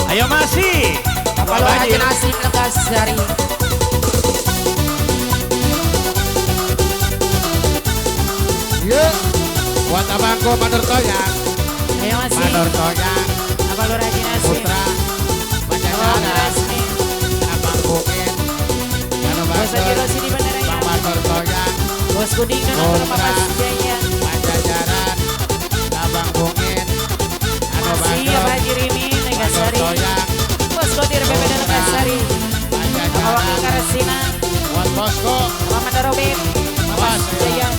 Ayo masih. Apa Lurah Haji Nasim Legasari. Yuk. Buat abangku Manur Toyang. Ayo masih. Manur Toyang. Apa Lurah Haji Nasim. Putra Pajajaran. Abang Bukit. Bos Haji Rosi di Bandaraya. Bang Manur Toyang. Bos Kuning dan Putra Jaya. Pajajaran. Abang Bukit. Masih Abah Haji Rimi Megasari. Bos Kodir BPD Legasari. Abang Wakil Karsina. Buat Bosko. Abang Mandarobin. Bapak Jaya.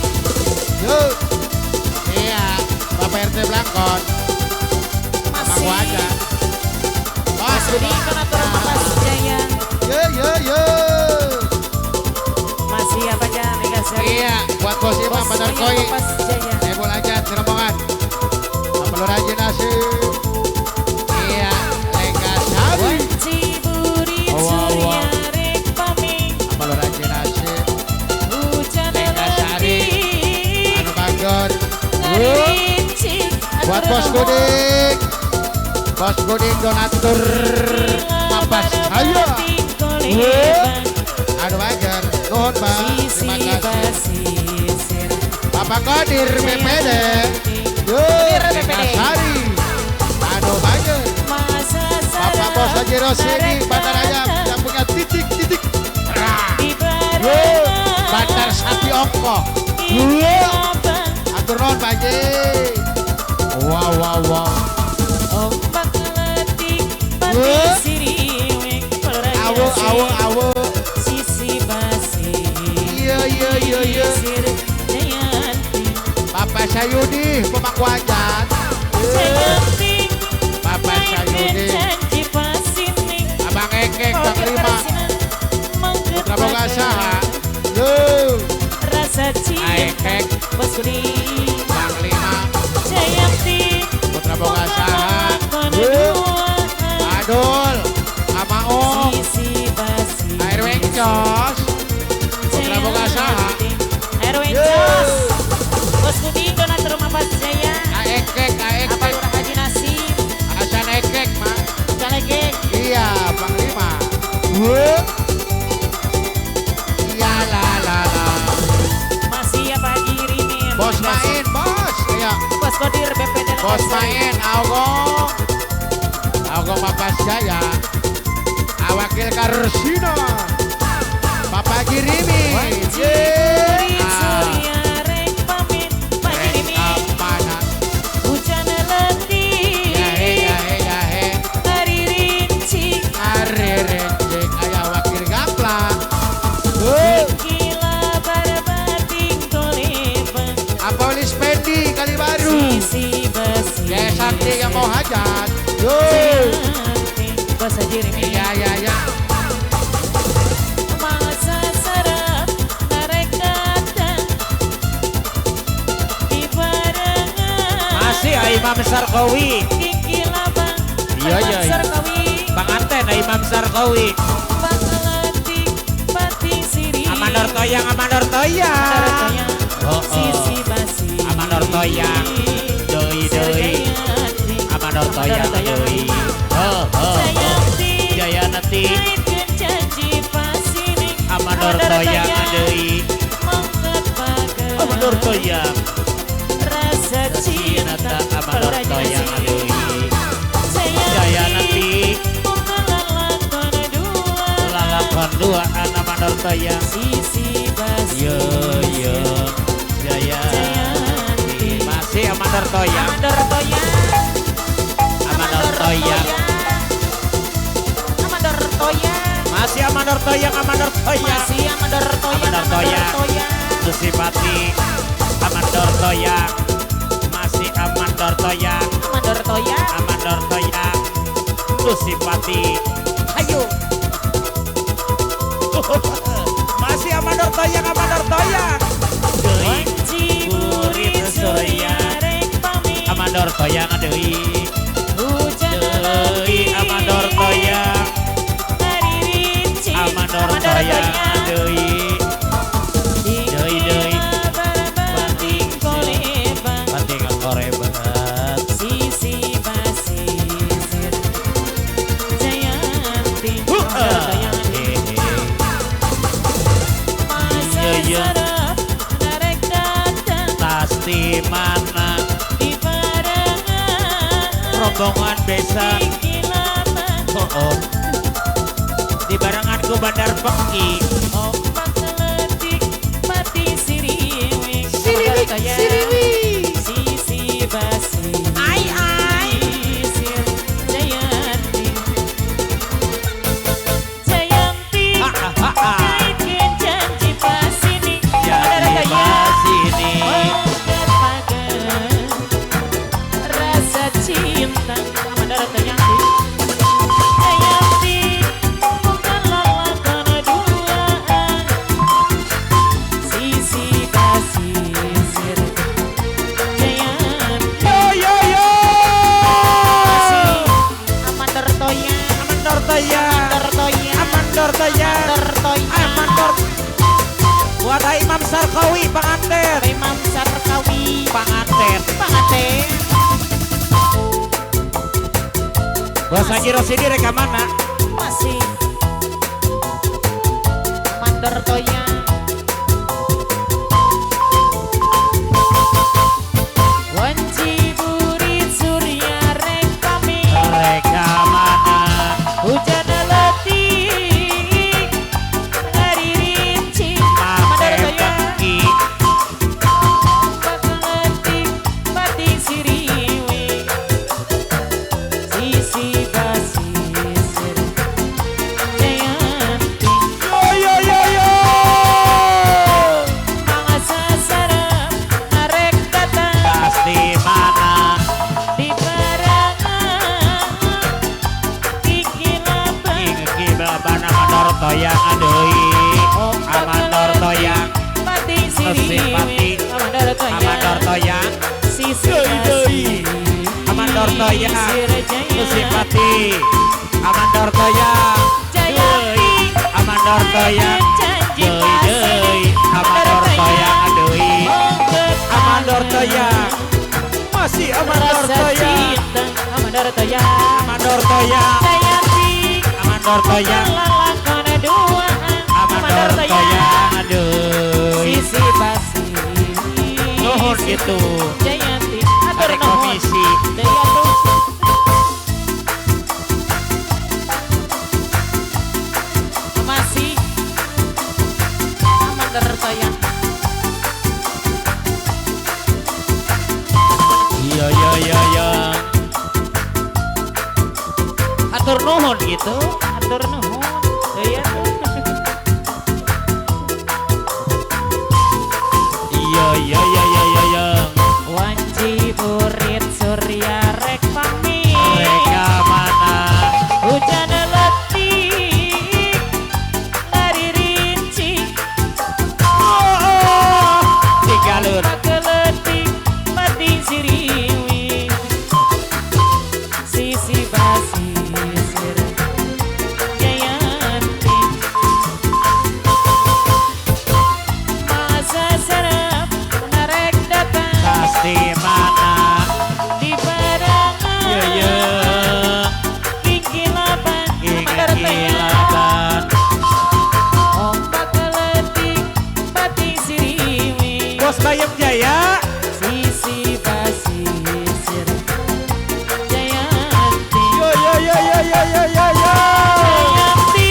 Yuk. Iya, Bapak RT Blangkon. Masih. Abang aja. Bos Budi Donatur Bapak Jaya. Yo yo yo. Masih apa aja Megasari. Iya, buat Bos Imam Bandar Koi. Bapak Jaya. Ebol aja rombongan. Apa Lurah Haji Nasim. Iya, Legasari. Surya rek pamit. Apa Lurah Haji Nasim. Hujan Legasari. Anu Bangor. Buat Bos Gudik. Bos Gudik donatur Papas Jaya. Anu Bangor. Nuhun Bang. Terima kasih. Bapak Kodir BPD. Legasari. Anu Bangor. Bapak Bos Haji Rosini Bandaraya yang punya titik-titik. Bandar Sapi Ongko. Atur nuhun Pak Haji. Wow wow wow. Ombak letik pati siriwek. Awo awo awo. Sisi basi. Iya iya iya iya. Bapak Sayudi pemangku hajat. Bapak Sayudi. Abang Ekek Bang Lima. Putra Boga Saha. Yo. Rasa cinta. Ekek. Bos Kuning. Bang Lima. Jayanti. Putra Boga Saha. Yo. Adul. Amaong. Air Wencos. Putra Boga Saha. Air Wencos. Bos Kuning donatur Mapas Jaya. Ekek, Ekek. Apa Lurah Haji Nasim. Hasan Ekek, Mak. Hasan Ekek. Iya, Bang Lima. Iya la la la. Masih apa Haji Rimin. Bos main, bos. Iya. Bos Kodir BPD. Bos main, Augong. Augong Mapas Jaya. Awakil Karsina. Bapak Haji Rimin. Surya rek pamit. Pak Haji Rimin. Hujan letih. Yahe yahe yahe. Hari rinci. Hari rinci. Ayah wakil gapla. Gila barbating kolebang. Apolis Pendi Kali Baru. Sisi besi. Ya Santi yang mau hajat. Yo. Bos Haji Rimin. Iya iya iya. Masa sarap narek datang di barengan. Masih Imam Sarkowi. Kiki labang. Iya iya. Sarkowi. Bang Anten Imam Sarkowi. Bang Letik Pati Siri. Amanor Toyang Amanor Toyang. Oh, oh. Sisi basi. Amanor Toyang. Doi doi. Amanor Toyang doi. Oh oh. Jaya nanti. Amanor Toyang deui. Amanor Toyang. Rasa cinta Amanor Toyang deui. Jaya nanti. Lalakon duaan Amanor Toyang. Yo yo. Jaya. Masih Amanor Toyang. Amanor Toyang. Amanor Toyang. Amanor Toyang. Masih Amanor Toyang, Amanor Toyang. Masih Amanor Toyang, Amanor Toyang. Tusipati Amanor Toyang. Masih Amanor Toyang. Amanor Toyang. Amanor Toyang. Tusipati. Ayo. Masih Amanor Toyang, Amanor Toyang. Deui burit surya. Amanor Toyang deui. Deui Amanor Toyang. Amanor Toyang deui. Deui deui. Bating bating korebat. Sisi basisir. mana? Di barengan rombongan desa. Oh, oh. Di barenganku Bandar Pengki. Ombak letik pati siriwik. Siriwik, siriwik. Sisi basi. Ai ai. Sisir Jayanti. Jayanti. Kaitkan janji pasini. Janji pasini. Mengatakan rasa cinta. Mandara Jayanti. Jayanti bukan lalakon duaan. Sisi basisir Jayanti. Yo yo yo. Masih Amandor Toya. Amandor Toya. Amandor Toya. Amandor Toya. Amandor Toya. Amandor. Buat Imam Sarkawi panganten. Imam Sarkawi Panganten. Panganten. Bos Haji Rosidi reka mana? Masih Amandor Toya. Wanci burit surya rek pamit. Reka mana? Hujan letik hari rinci. Mate Amandor Toya. Pengki. Ombak letik pati siriwi. Sisi basisir Jayanti. Yo yo yo yo. Mangga sasaran arek datang Pasti mana? di barangan kikilaban. Iki babana Amandor Toya adeui. Amandor Toya. Pati siriwi. Amandor Toya. Amandor Toya. Sisi Deui, deui. Amandor Toya. Musipati. Amandor Toya. Jayanti. Amandor Toya. Janji Deui deui. Amandor Toya adeui. Amandor Toya. Masih Amandor Rasa Toya. cinta Amandor Toya. Amandor Toya. Jayanti. Amandor Toya. Lalakon duaan. Amandor Toya adeui. Sisi basi. Nuhun gitu. Jayanti. Atur Ada nuhun. komisi. Deui atuh. Masih Amandor Toya. Iya iya iya iya. Atur nuhun gitu. Atur nuhun. Deui atuh. Iya iya iya iya iya iya. Wanci burit surya rek pamit. Mereka mana? Hujan letik lari rinci. Oh, oh. Tigalur. Pakeletik pati siriwi. Sisi basisir Jayanti. Masa serap narek datang Pasti mana? di barangan. Iya iya. Kikilaban. Amandor Toya. Kikilaban. Ombak letik pati siriwi. Bos Bayem Jaya. Sisi basisir Jayanti. Yo yo yo yo yo yo yo yo. Jayanti.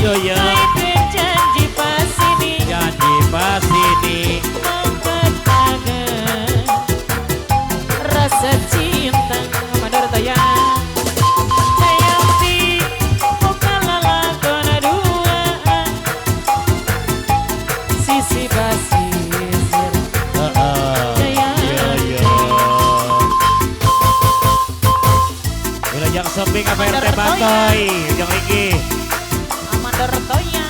Yo yo. Kaitkan janji pasini. Janji pasini. Mengatakan rasa cinta Amandor Toya. Jayanti bukan lalakon duaan. Sisi basisir Heeh. Jayanti. Yo yo. Wilajeng Semping apa RT Amandor Toya. Batoy. Ujung iki. Amandor Toya.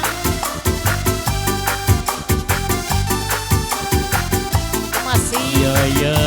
Masih Yo yo.